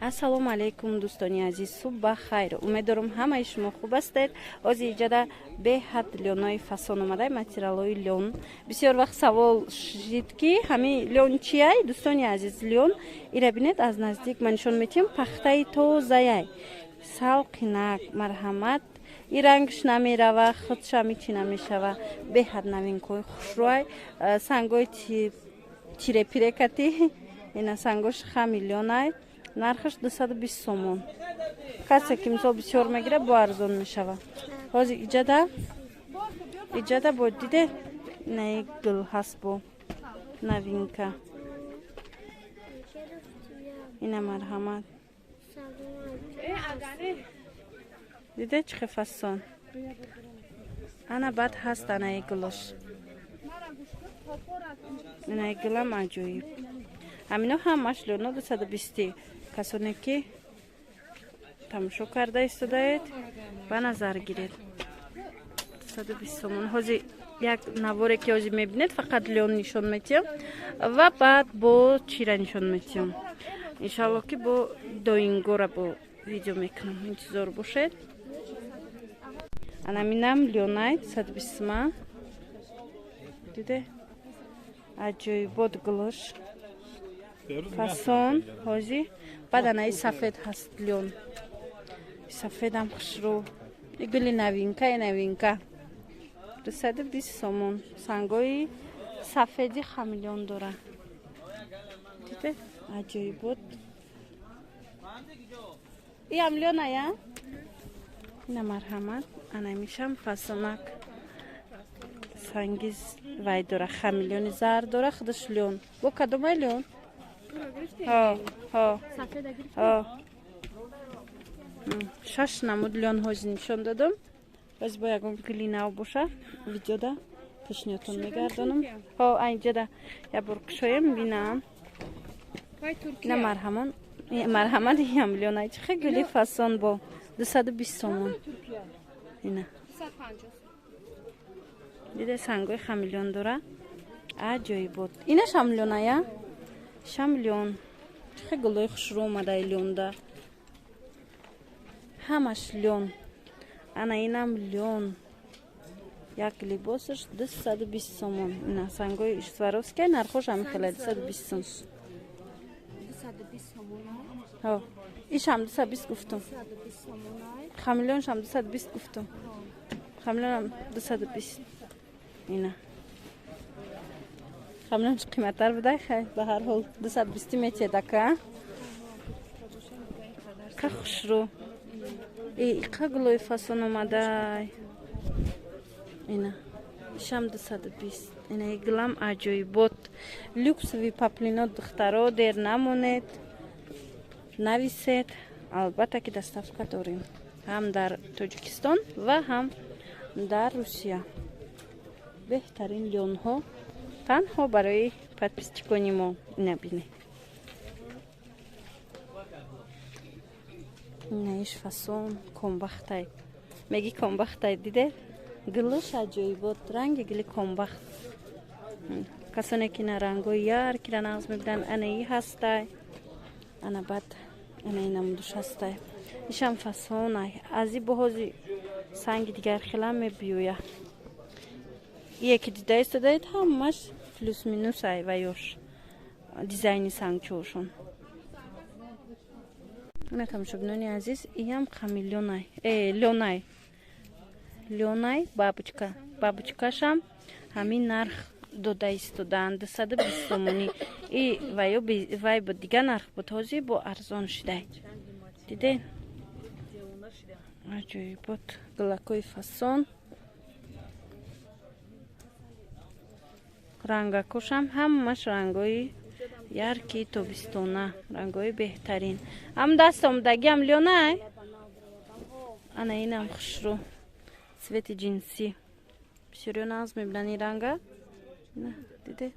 Ассалому алайкум, дӯстони азиз, субҳ ба хайр. Умеддорам, ҳамаи шумо хуб ҳастед. Ҳозир иҷода беҳад лёнои фасон омадай, материалҳои лён. Бисёр вақт савол шид, ки ҳамин лён чияй? Дӯстони азиз, лён ира бинед, аз наздик ман нишон метиҳам, пахтаи тозаяй, салқинак, марҳамат. И рангш намерава, худшам ҳичи намешава. Беҳад новинкои хушрӯай, сангои тирепирекати, ина сангош хами лёнай. Нархаш 220 сомон. Касе ки, мисол, бисёр мегира, бо арзон мешава. Ҳозир иҷада бо диде, инаи гул ҳаст, бо новинка ина, марҳамат. Диде, чӣ хел фасон. Ана баъд ҳаст анаи гулош, инаи гулам аҷоиб. Ҳамино ҳамаш лёно 220-и. Касоне ки тамошо карда истодаед, ба назар гиред, 120 сомон. Ҳозир як наворе ки ҳозир мебинед, фақат лён нишон метиҳам ва баъд бо чира нишон метиҳам. Иншалло, ки бо доингора бо видео мекунам, интизор бошед. Анаминам лёнай, 120 ма. Диде, аҷоибот, гулош фасон. Ҳозир баъд анаи сафед ҳаст, лён сафедам хушрӯ. И гули новинка, новинка 220 сомон. Сангои сафеди хамелеон дора. Диде, аҷоибот. Иам лёная, ина, марҳамат. Анамишам фасонак, санги вай дора, хамелеони зар дора, худаш лён. Бо кадомай лён? Ҳо, шаш намуд лён ҳозир нишон додам. Боз бо ягон гули нав боша, видеода пешниҳодтон мегардонам. Ҳо, айнҷода як бор кушоем, бинам. На, марҳамон, марҳамат, иам лёнай, чӣ хел гули фасон, бо 220 сомон. Ина диде, сангои хамелеон дора, аҷоибот. Ина шамлёная, шамлён. Чӣ хел гулои хушрӯ омадаи лёнда, ҳамаш лён. Ана инам лён, як либосаш 220 сомон. Ина сангои Сваровския, нархош ҳами хела, 220 сом. Ҳо, ишам 220 гуфтум, хамелеоншам 220 гуфтум, хамелеонам 220. Ина хамелеонш қиматтар будай. Хай, ба ҳар ҳол 220-и метиҳедака. Қа хушрӯ, иқа гулои фасон омадай. Ина ишам 220. Ина гулам аҷоибот, люксовый поплино. Духтаро, дер намонед, нависед. Албатта ки доставка дорем ҳам дар Тоҷикистон ва ҳам дар Русия. Беҳтарин лёнҳо танҳо барои подписчикони мо. Ина бинед, инаиш фасон, комбахтай меги, комбахтай. Диде, гулош аҷоибот, ранги гули комбахт. Касоне ки на рангои яркира нағз мебинанд, анаи ҳастай. Ана баъд анаи намудуш ҳастай, ишам фасонай. Аз и боҳози санги дигар хела мебиёя. Ие ки дида истодаед, ҳамаш плюс минус ай ва ёш дизайни сангчоошон. Ина, тамошобинони азиз, иам хамелеонай, лёнай, лёнай, бабочка. Бабочкашам ҳамин нарх дода истодаанд, 220 сомонӣ. И ваё вай бо дигар нарх буд, ҳозир бо арзон шидай. Диде, аҷоибот, гулакҳои фасон, рангакошам ҳамаш рангои яркий тобистона, рангои беҳтарин. Ҳам даст омадагиам лёнай. Ана инам хушрӯ, цвети ҷинсӣ. Бисёриё нағз мебинанд ин ранга. Диде,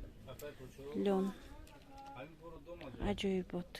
лён аҷоибот.